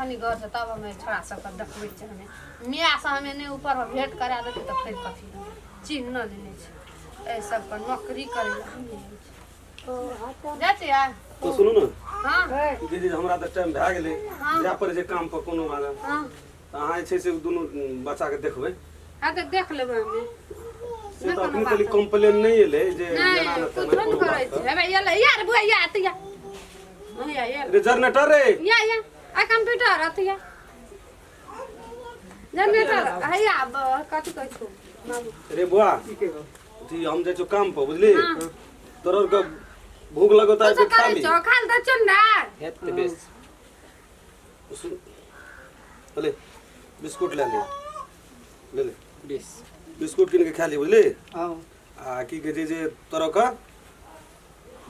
कनि घर से तब हमे छोड़ा सबके देखबै छै हमे माय से हमे नहि ऊपर भेंट करा देतै तऽ फेर कथी चिन्ह न लेने छै एहि सबके नौकरी करै लए हम नहि छै जाइ छियै तो सुनू ने हँ दीदी हमरा तऽ टाइम भए गेलै जाय पड़ै छै काम पर कोनो बात हँ तऽ अहाँ जे छै से दुनू बच्चाके देखबै हँ तऽ देख लेबै हमे से तऽ अखनी तक कम्प्लेन नहि एलै जे नहि एना ने कुछो तेना नहि कोनो करै बात छै हेबे एलै यार बुआ या तऽ या या या रे जनरेटर रे या या आ कंप्यूटर अथी या जनरेटर हैया कथी कहै छौ बाबू रे बुआ अथी हम जाइ छियौ काम पर बुझली तोरा आरके भूख लगो तऽ कुछो आबि कऽ खा करै ली छौ खा ले तऽ चल ना हेतै बेस सुन ले बिस्कुट ले ले ले ले बेस बिस्कुट कीन के खा ली बुझली हाँ आ की कहै छै जे तोरा के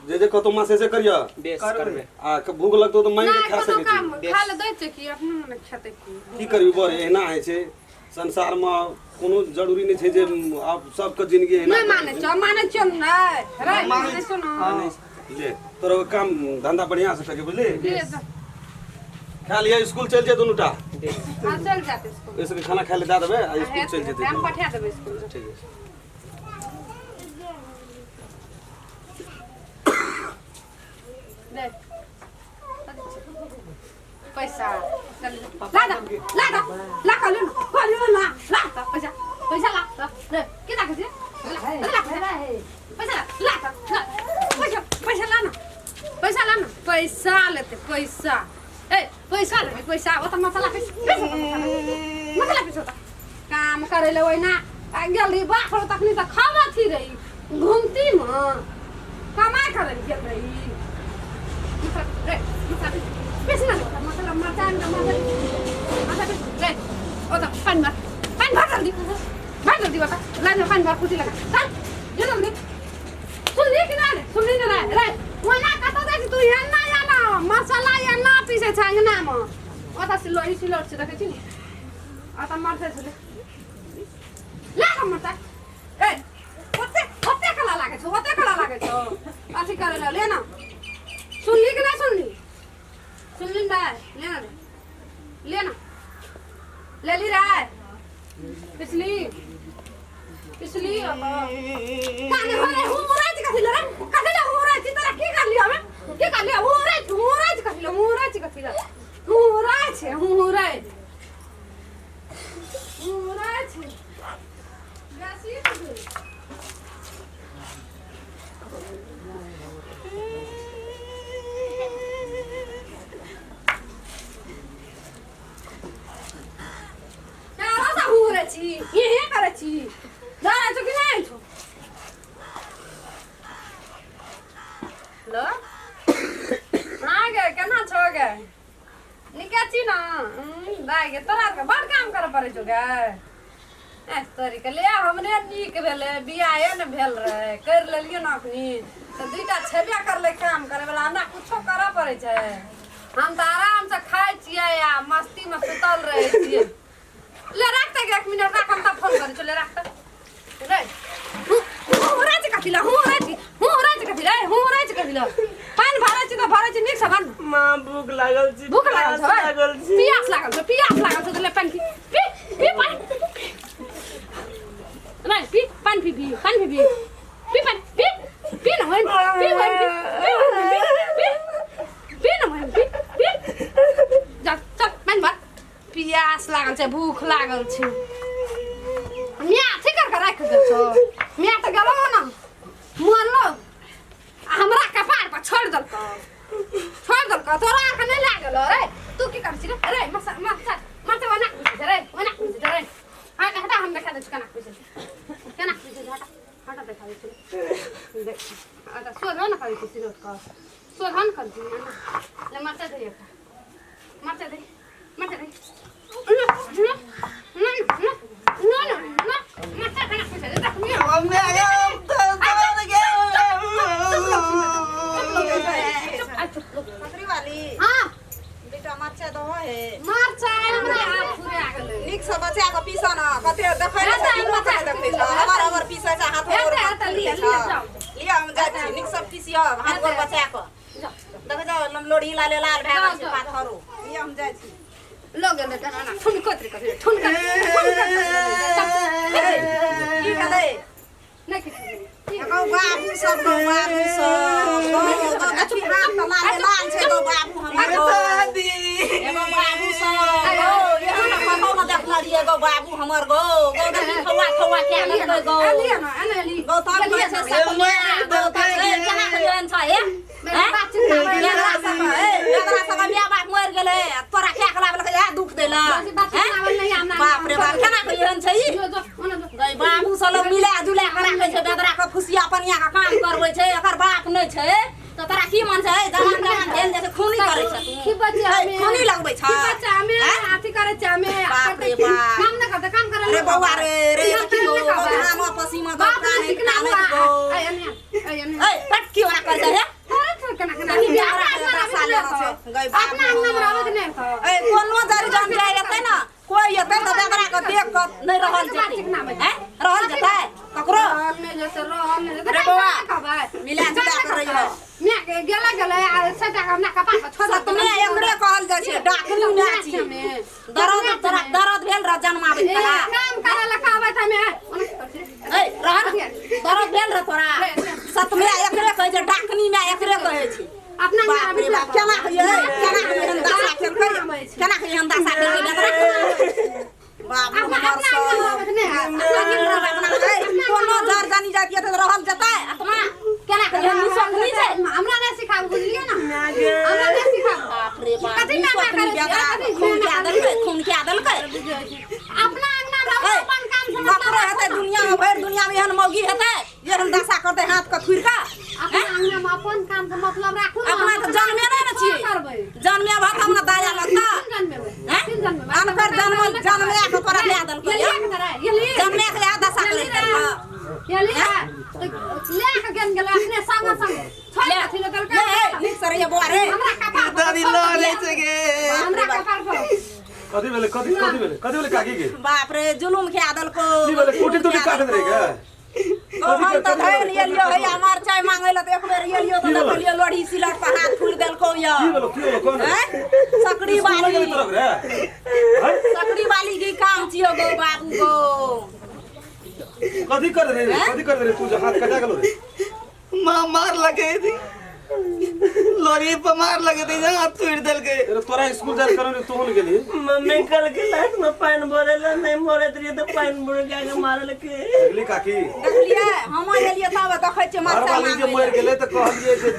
जे जे कतौ मासे से करिय बेस करबै। करबै आ भूख लगतौ तऽ मांगि ना के खा कोनो सकै छी काम बेस। खा ले दै छै कि अपने मने खेतै की की करबी बड़ एहिना होइ छै संसारमे कोनो जरूरी नहि छै जे आब सबके जिंदगी एहिना नहि मानै छौ मानै छियौ ने रे मानै छौ ने ले तोरा काम धंधा बढ़िआँ से करियो बुझली ले तऽ खा लिअ स्कूल चलि जाय दुनू टा बेस हाँ चल जाते स्कूल ओहि सबके खाना खाय लए दए देबै आ स्कूल चलि जेतै हम पठा देबै स्कूल ठीक छै ले पैसा चल ला दा ला दा ला कर लो कर लो ना ला ता पैसा पैसा ला ता ले के ला के ला ला पैसा ला ता ला पैसा पैसा ला ना पैसा ला ना पैसा लेते पैसा ए पैसा लेते पैसा ओ त मसाला पीस पीस मसाला पीस होता काम करे ले ओहिना आ गेल रही बाप रे तखनी तऽ खावा थी रही घूमती म कमाइ करे ले गेल रही मसाला रे मसाला पीस ना मसाला मरचा आनि कऽ मसाला मसाला पीस रे ओ तऽ पानि भर पानि भर जल्दी भर जल्दी बता ला ने पानि भर कुर्सी लगा चल जो जल्दी सुनली कि ना रे सुनली ना रे रे ओना कतऽ जाइ छी तू एना एना मसाला एना पीसै छै अङ्गनामे ओतऽ सिलौटी सिलौट छै देखै छी ने आ तऽ मरतै छलै ला कऽ मरतै ए ओते ओते कला लागै छौ ओते कला लागै छौ अथी करै लए ले ना सुनली कि नहि सुनली सुनली ना ले ना रे ले ना ले ली रे पिछली पिछली काने हो रे हूँ रे कथी ले रे कथी ले हूँ रे तोरा की कर लियो हमे की कर लियो हूँ रे हूँ रे कथी ले हूँ रे कथी ले हूँ रे छै हूँ रे हूँ रे छै बेसी छै। यारो सा हूँ रे छी इहे करे छी जा रे छौ कि नहि छौ हेलो हाँ गे केना छौ गे नीके छी ने दाइ गे तोरा आरके बड़ काम करऽ पड़ै छौ गे ए तोरी के ले हमरे नीक भेलै बियाहे ने भेल रहै करि लेलियै ने अखनी तऽ दुइटा छेबे करलै काम करे वाला हमरा कुछो करऽ पड़ै छै हम तऽ आरामसँ खाइ छियै आ मस्तीमे सुतल रहै छियै ले राख तऽ एक मिनट राख हम तऽ फोन करै छियौ ले राख तऽ रे हूँ हूँ रे कथी ला हूँ रे हूँ रे कथी ला हूँ रे कथी ला पानि भरै छी तऽ भरै छी नीक से भर ने। माँ भूख लागल छी भूख लागल छौ प्यास लागल छी पियास लागल छौ पियास लागल छौ तऽ ले पानि पी पी पी पानि नहीं पी पानि पी पी पानि पी पी पी पानि पी पी न होइन पी होइन पी पी होइन पी पी पी न होइन पी पी जा चल पानि भर पियास लागल छै भूख लागल छै मिया अथी कर के राखि गेल छौ मिया तऽ गेलो ने मरलो आ हमरा कपार पर छोड़ि देलकौ छोड़ि देलकौ तोरा आरके नहि लागल रे तू की करै छी रे रे मसा मसा मसा ओना पूछै छै रे ओना पूछै छै रे हाँ हटा हम देखा दै छी केना पूछै छै केना पूछै छै हटा हटा देखा दै छी देख अच्छा सोझो ने करै छी सिलौट कऽ सोझो ने करै छी ले मरचा दे एकटा मरचा दे मरचा दे ना ना ना ना ना ना ना मरचा केना पूछै छै देख मिया मम्मी आ गया बकरी वाली हाँ बेटा मरचा दहो हे मरचाइ हमरा हाथ फुरा गेलै नीक से बचा के पीसऽ न कते देखै नहि छै हेतै, हिम्मत नहि देखै छै हबर हबर पीसै छै हाथ गोर हेतै, हेतै, लिअ, लिअ, जाउ। लिअ हम जाइ छी नीक से पीसियौ हाथ गोर बचा के जाउ देखै जाउ लोढ़ी लाले लाल भए गेल छै जाउ, जाउ। पाथरो लिअ हम जाइ छी लऽ गेलै डराना ठुनकत रे कथी ठुनकत ठुनकत। की भेलै? नहि किछु भेलै। गौ बाबू सब, गौ बाबू सब, गौ गौ देखी हाथ तऽ लाले लाल छै गौ बाबू हमर गौ। दादी एगो बाबू सब गौ, एहन कतौ ने देखने रहियै गौ बाबू हमर गौ। गौ देखी खौआ खौआ कए देलकै गौ। एलियै ने एने एली। गौ तब कहै छै सपना गौ तऽ छै केना के एहन छै हे? हैं? बेदरा सब हे, बेदरा सब माय बाप मरि गेलै आ तोरा कए के लाबलकै इएह दुख दै लए? हैं? बाप रे बाप, केना के एहन छै ई? गै बाबू सब लोग मिला जुला के राखै छै बेदरा के, फुसिया पनिया के काम करबै छै। एकर बाप नहि छै तऽ तोरा की मन छै? जवान जवान भेल जाइ छै, खूनी करै छै तू। की बच्चा है, खूनी लगबै छै। की बच्चा हमे हैं? अथी करै छै हमे। बाप रे बाप। काम नहि करतै, काम करै। अरे बौआ रे रे, देखियौ धाम पसीमा गौ बाप कानै ने सिखना कानै हुआ। गौ। ऐ एने ऐ एने। ऐ पट की ओना कर छै हे? केना केना देखी बेदरा के दशा लेना छै गै बाबू। अपना अंगना में रहबै तऽ नहि हेतौ। ऐ कोनो जरी जन जाय एतै ने, कोइ एतै तऽ बेदरा के देख कऽ नहि रहल जेतै। हैं, रहल जेतै ककरो? रहल नहि जेतै, रहल नहि जेतै। रे बौआ, कहबै मिला जुला कऽ रहिहो। माय के गेलै गेलै आ सबटा के अपना कपार पर छोड़ देतै। सतमे एकरे कहल जाइ छै डाकनी माय छियै। दरद तोरा दरद भेल रह जन्माबै ए, तोरा? काम करे ला कहबै तऽ हमे ओना की करै छियै? ऐ रह ने, दरद भेल रह तोरा? सतमे एकरे कहै छै डाकनी माय, एकरे कहै छै। अपना अंगना बाप रे बाप, केना होइए, केना के एहन दशा केलकै, केना के एहन दशा केलकै बेदरा बाबू अपना हमर अपना अंगना सब? रहबै तऽ नहि हैत। अपना ऐ, कोनो जर जानी जाती तऽ रहल जेतै आत्मा? केना के एहन निसकनी छै? हमरा नहि सिखाबू, बुझलियै ने? हमरा नहि सिखाबू। बाप रे बाप, कथी माय माय निसकनी करै छियै? बेदरा कथी खून माय क्या माय? देलकै, खून क्या देलकै? अपना अंगना रहू, ऐ, अपन काम से मतलब ककरो हेतै दुनिया में? भरि दुनिया में एहन मौगी हेतै एहन दशा करतै हाथ के थुरि कऽ? अपना अंगना में अपन काम से मतलब राखू ने। अपना तऽ जन्मे नहि ने छियै। की करबै? जन्मे भऽ तब ने दया लगता। तीन जन्मेबै? हैं? तीन जन्मेबै? अनकर जन्म जन्मे के तोरा लए देलकै? गेलियै के तोरा? गेलियै? जन्मे के इएह दशा करै देलकै? गेलियै? तऽ लए के गेल गेलै अपने संगे संगे छोड़ि ले कथी लए देलकै? ले, ए, नीक से रहिए बौआ रे। हमरा कपार पर दादी लऽ लै छै गे। हमरा कपार पर। कथी भेलै? कथी कथी भेलै? कथी भेलै काकी के? बाप रे, जुलुम खिया देलको। की भेलै? कुटी तुटी काटैत रही के? गौ, हम तऽ धरि एलियो हे मरचाइ मांगै लए तऽ एक बेर एलियो तऽ की भेलै? देखलियो लोढ़ी सिलट पर हाथ फुरि देलको यऽ। की भेलो? की भेलो? कोन हैं? सकरी स्कूल वाली गेलै तरफ रे? हैं? सकरी वाली के काम छियो गौ बाबू गौ। कथी कर रे? कथी कर रे तू जे हाथ कटा गेलो रे? माँ मार लगे थी, लोरी पर मार लगे थी, हाथ तोड़ देलकै। अरे तोरा स्कूल जाय करो तू ने गेली? मम्मी कल के लाइट में पानी भरे ला नहीं भरत रही तो पानी भर के आगे मारल के। देखली काकी? देखलियै, हम एलियै तब देखै छियै घर मरचाइ वाली जे मांगै मरि लए। गेलै तऽ कहलियै जे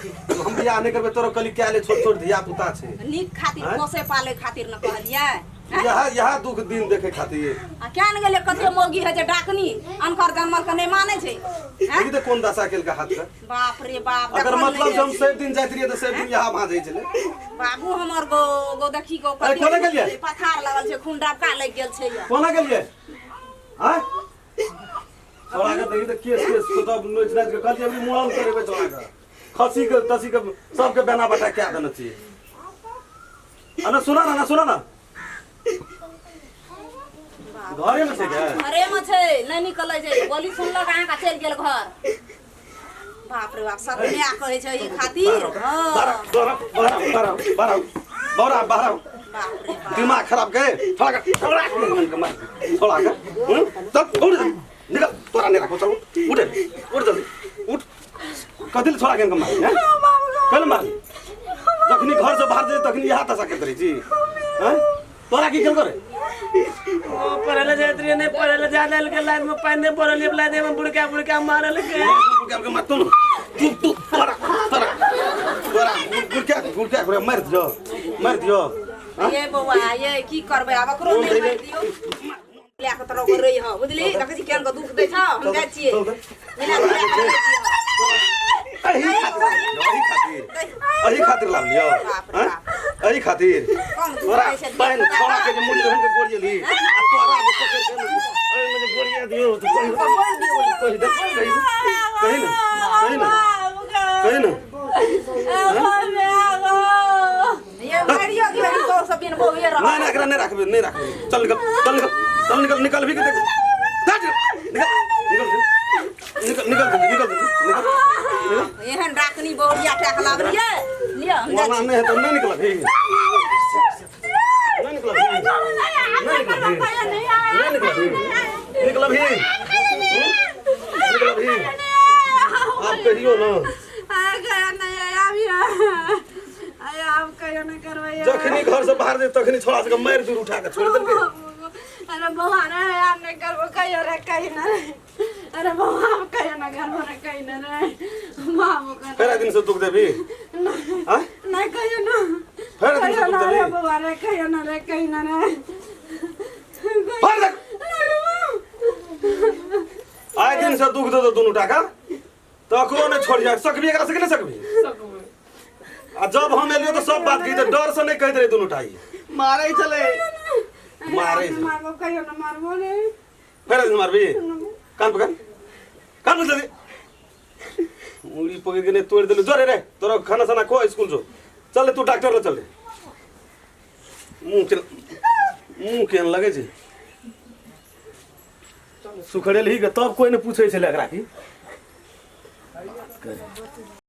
हम बियाह नहि करबै तोरा, कहली क्या ले, छोट छोट धिया पुता छै। नीक खातिर हैं? पोसे पाले खातिर ने कहलियै हैं? यह यह दुख दिन देखे खातिर। आ क्या ने गेलै, कते मौगी है जे डाकनी अनकर जनमल के नहि मानै छै हैं? देखी तऽ कोन दशा केलकै हाथ के। बाप रे बाप, अगर देखल मतलब नहि जे हम जाइ छै। सब दिन जाइत रहियै तऽ सब दिन यहाँ भाजै छलै। बाबू हमर गो गो देखी गो। अरे, कोना गेलियै? पथार लगल छै, खून डबका लागि गेल छै यऽ। कोना गेलियै? आँय छोड़ा के देखी तऽ केस केस के तब नोचि नाचि के कहलियै अभी मुड़न करेबै छोड़ा के, खसी के तसी के सबके बेना बटा कए देने छियै। आ ना सुना ना, ना सुना ना, घरे में छै के? घरे में छै, नहि निकलै छै। गोली सुनलक अहाँके चलि गेल घर। बाप रे बाप, सब माय कहै छै ई खातिर। हँ। बाहर बाहर बाहर बाहर बाहर बाहर। बाप रे बाप, दिमाग खराब के थोड़ा के थोड़ा के मार थोड़ा के। हम्म, चल उठ, निकल, तोरा नहीं राखो। चल उठ, उठ उठ जल्दी उठ। कथी ले छोड़ा के मार हैं? कल मार जखनी घर से बाहर जाए तखनी यहाँ दशा करते रही छी हैं? तोरा की केल करे? ओ पढ़े ला जात रही नहीं, पढ़े ला जा के लाइट में पानी नहीं भरल ला दे में बुड़का बुड़का मारल के। बुड़का के मार तू तू तू तोरा तोरा तोरा गुड़का गुड़का के मार दियो, मार दियो। हाँ? ये बौआ ये की करबै आब? ओकरो नहि मारि दियौ। लए कऽ तोरा ओकर रही हँ, बुझली? देखै छी केहन कऽ दुख दै छौ। हम जाइ छियै, मिला जुला कऽ रहि दियौ। एही खातिर, एही खातिर, एही खातिर लाभ लियो। बाप रे हैं? बाप। एही खातिर कम दुख तोरा दै छै। पानि छोड़ा के जे मुड़ी रहन के गोड़ियली आ तोरा जे पकड़ के एहिमे जे गोड़िया दियो तऽ कहि कहि दे, कहि दे, कहि ने, कहि ने, कहि ने। ये मारियो दियौ हिनको सब दिन बौए रह। नहीं नहीं, एकरा नहीं राखबे, नहीं राखबे। चल निकल, चल निकल, चल निकल, निकल भी के देख। हट, निकल निकल निकल निकल निकल निकल निकल। एहन डाकनी बहुरिया कए कऽ लाबलियै। लिअ, हम जाइ वहाँ छी। नहीं है तो नहीं निकल भी, नहीं निकल भी। निकलबही नहीं निकलबही निकलबही निकलबही आप कहियो ना जखनी घर से बाहर जाए तखनी छोड़ा सबके मारि दूर उठा के छोड़ देलकै। अरे बौआ रे आब नहि करबो कहियो रे कही ना रे। अरे बौआ आब कहियो ना करबो रे कही ना रे बाबू कर। फेर दिन से दुख देबी? आँय? नहीं कहियो ना। फेर दिन से कहियो दुख ना रे देबी? बौआ रे कहियो ना रे कही ना रे। फेर देख आइ दिन से दुख दे दो दुनू टाका तकरो नहीं छोड़िया। सकबी एकरा से कि नहीं सकबी? आ जब हम एलियो तो सब बात कही डर से नहीं कहते रहे दुनू टाई मारे चले मारे छलै। मारबो कहियो ना मारबो रे। फेर दिन मारबी? कान पकड़ कान पकड़ जल्दी। उंगली पकड़ के नहीं तोड़ देलू। जोरे रे तोरा खाना साना खो स्कूल जो चल तू डॉक्टर ले चल। मुँह केहन लगे छै सुखड़ेल ही के तब कोई नहीं पूछे छलै एकरा की।